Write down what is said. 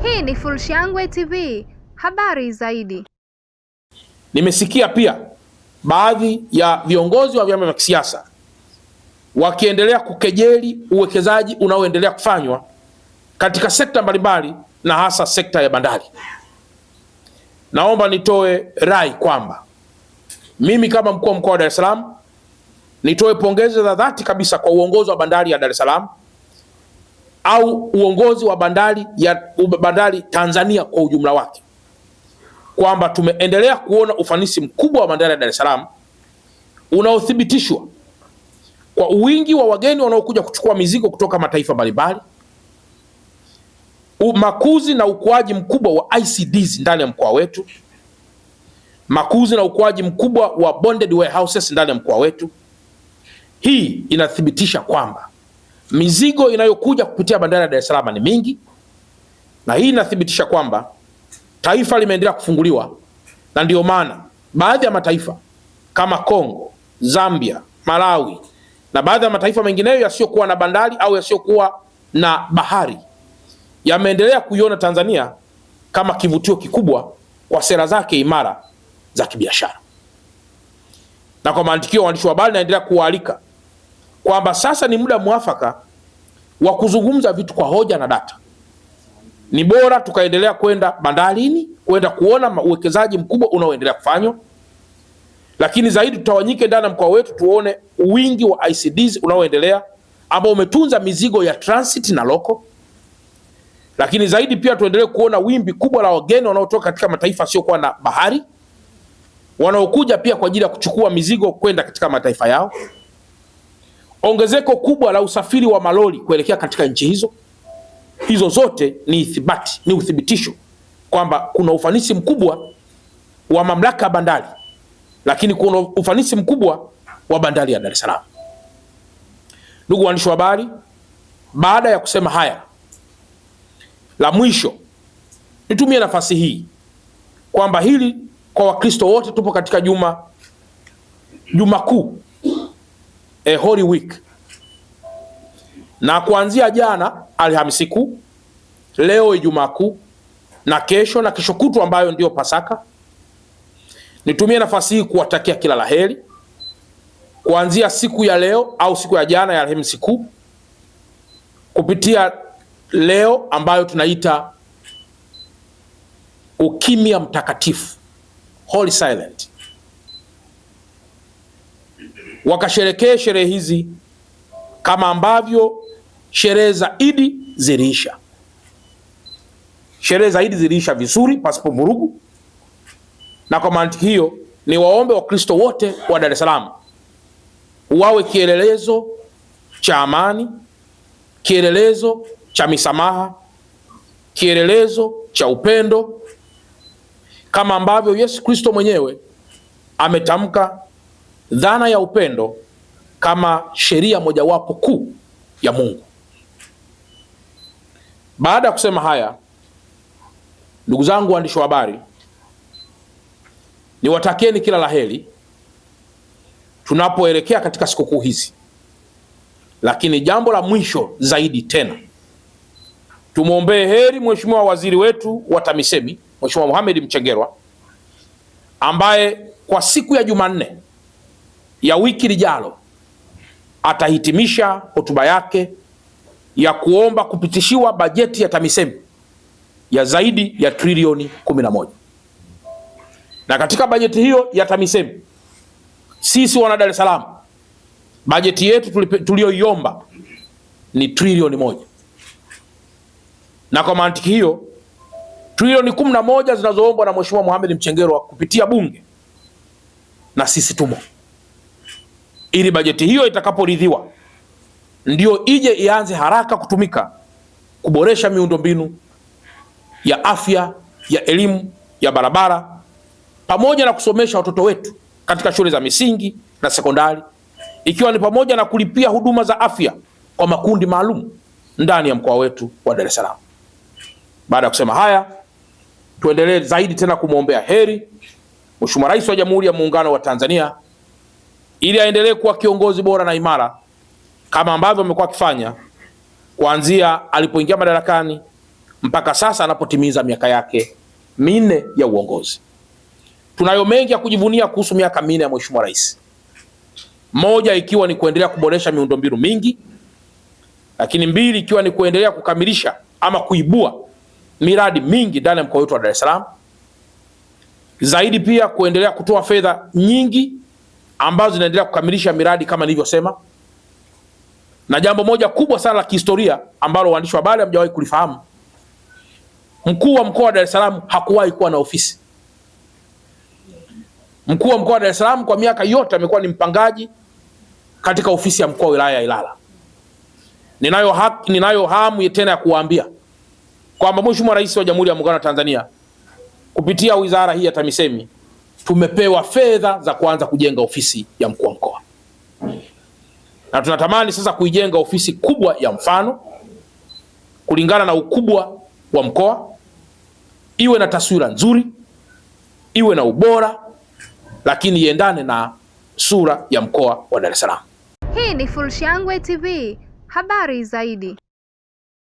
Hii ni Fullshangwe TV, habari zaidi. Nimesikia pia baadhi ya viongozi wa vyama vya kisiasa wakiendelea kukejeli uwekezaji unaoendelea kufanywa katika sekta mbalimbali na hasa sekta ya bandari. Naomba nitoe rai kwamba mimi kama mkuu wa mkoa wa Dar es Salaam nitoe pongezi za dhati kabisa kwa uongozi wa bandari ya Dar es Salaam au uongozi wa bandari ya bandari Tanzania kwa ujumla wake kwamba tumeendelea kuona ufanisi mkubwa wa bandari ya Dar es Salaam unaothibitishwa kwa wingi wa wageni wanaokuja kuchukua mizigo kutoka mataifa mbalimbali, makuzi na ukuaji mkubwa wa ICDs ndani ya mkoa wetu, makuzi na ukuaji mkubwa wa bonded warehouses ndani ya mkoa wetu. Hii inathibitisha kwamba mizigo inayokuja kupitia bandari ya Dar es Salaam ni mingi, na hii inathibitisha kwamba taifa limeendelea kufunguliwa, na ndiyo maana baadhi ya mataifa kama Kongo, Zambia, Malawi na baadhi ya mataifa mengineyo yasiyokuwa na bandari au yasiyokuwa na bahari yameendelea kuiona Tanzania kama kivutio kikubwa kwa sera zake imara za kibiashara. Na kwa mantikio, waandishi wa habari, naendelea kuwaalika kwamba sasa ni muda mwafaka wa kuzungumza vitu kwa hoja na data. Ni bora tukaendelea kwenda bandarini kwenda kuona uwekezaji mkubwa unaoendelea kufanywa, lakini zaidi tutawanyike ndani ya mkoa wetu tuone wingi wa ICDs unaoendelea ambao umetunza mizigo ya transit na loko. Lakini zaidi pia tuendelee kuona wimbi kubwa la wageni wanaotoka katika mataifa yasiyokuwa na bahari wanaokuja pia kwa ajili ya kuchukua mizigo kwenda katika mataifa yao, ongezeko kubwa la usafiri wa malori kuelekea katika nchi hizo. Hizo zote ni ithibati, ni uthibitisho kwamba kuna ufanisi mkubwa wa mamlaka ya bandari, lakini kuna ufanisi mkubwa wa bandari ya Dar es Salaam. Ndugu waandishi wa habari, baada ya kusema haya, la mwisho nitumie nafasi hii kwamba hili kwa Wakristo wote tupo katika juma kuu, a Holy Week, na kuanzia jana Alhamisi Kuu, leo Ijumaa Kuu na kesho na kesho kutwa ambayo ndiyo Pasaka, nitumie nafasi hii kuwatakia kila la heri kuanzia siku ya leo au siku ya jana ya Alhamisi Kuu kupitia leo ambayo tunaita ukimya mtakatifu, Holy Silent, wakasherekee sherehe hizi kama ambavyo sherehe za Idi ziliisha. Sherehe za Idi ziliisha vizuri pasipo vurugu, na kwa mantiki hiyo ni waombe Wakristo wote wa Dar es Salaam wawe kielelezo cha amani, kielelezo cha misamaha, kielelezo cha upendo, kama ambavyo Yesu Kristo mwenyewe ametamka dhana ya upendo kama sheria mojawapo kuu ya Mungu. Baada ya kusema haya, ndugu zangu waandishi wa habari, niwatakieni kila la heri tunapoelekea katika sikukuu hizi, lakini jambo la mwisho zaidi tena, tumwombee heri Mheshimiwa Waziri wetu wa TAMISEMI Mheshimiwa Mohamed Mchengerwa ambaye kwa siku ya Jumanne ya wiki lijalo atahitimisha hotuba yake ya kuomba kupitishiwa bajeti ya TAMISEMI ya zaidi ya trilioni 11. Na katika bajeti hiyo ya TAMISEMI sisi wana Dar es Salaam bajeti yetu tuliyoiomba ni trilioni 1, na kwa mantiki hiyo trilioni 11 zinazoombwa na Mheshimiwa Mohamed Mchengerwa kupitia Bunge, na sisi tumo, ili bajeti hiyo itakaporidhiwa ndio ije ianze haraka kutumika kuboresha miundombinu ya afya, ya elimu, ya barabara, pamoja na kusomesha watoto wetu katika shule za misingi na sekondari, ikiwa ni pamoja na kulipia huduma za afya kwa makundi maalum ndani ya mkoa wetu wa Dar es Salaam. Baada ya kusema haya, tuendelee zaidi tena kumwombea heri Mheshimiwa Rais wa Jamhuri ya Muungano wa Tanzania ili aendelee kuwa kiongozi bora na imara kama ambavyo amekuwa akifanya kuanzia alipoingia madarakani mpaka sasa anapotimiza miaka yake 4 ya uongozi. Tunayo mengi ya kujivunia kuhusu miaka 4 ya Mheshimiwa Rais. Moja ikiwa ni kuendelea kuboresha miundombinu mingi, lakini mbili ikiwa ni kuendelea kukamilisha ama kuibua miradi mingi ndani ya mkoa wetu wa Dar es Salaam. Zaidi pia kuendelea kutoa fedha nyingi ambazo zinaendelea kukamilisha miradi kama nilivyosema. Na jambo moja kubwa sana la kihistoria ambalo waandishi wa habari hamjawahi kulifahamu, mkuu wa mkoa wa Dar es Salaam hakuwahi kuwa na ofisi. Mkuu wa mkoa wa Dar es Salaam kwa miaka yote amekuwa ni mpangaji katika ofisi ya mkuu wa wilaya ya Ilala. Ninayo hamu tena ya kuwaambia kwamba Mheshimiwa Rais wa Jamhuri ya Muungano wa Tanzania kupitia wizara hii ya TAMISEMI tumepewa fedha za kuanza kujenga ofisi ya mkuu wa mkoa, na tunatamani sasa kuijenga ofisi kubwa ya mfano kulingana na ukubwa wa mkoa, iwe na taswira nzuri, iwe na ubora, lakini iendane na sura ya mkoa wa Dar es Salaam. Hii ni Fullshangwe TV, habari zaidi.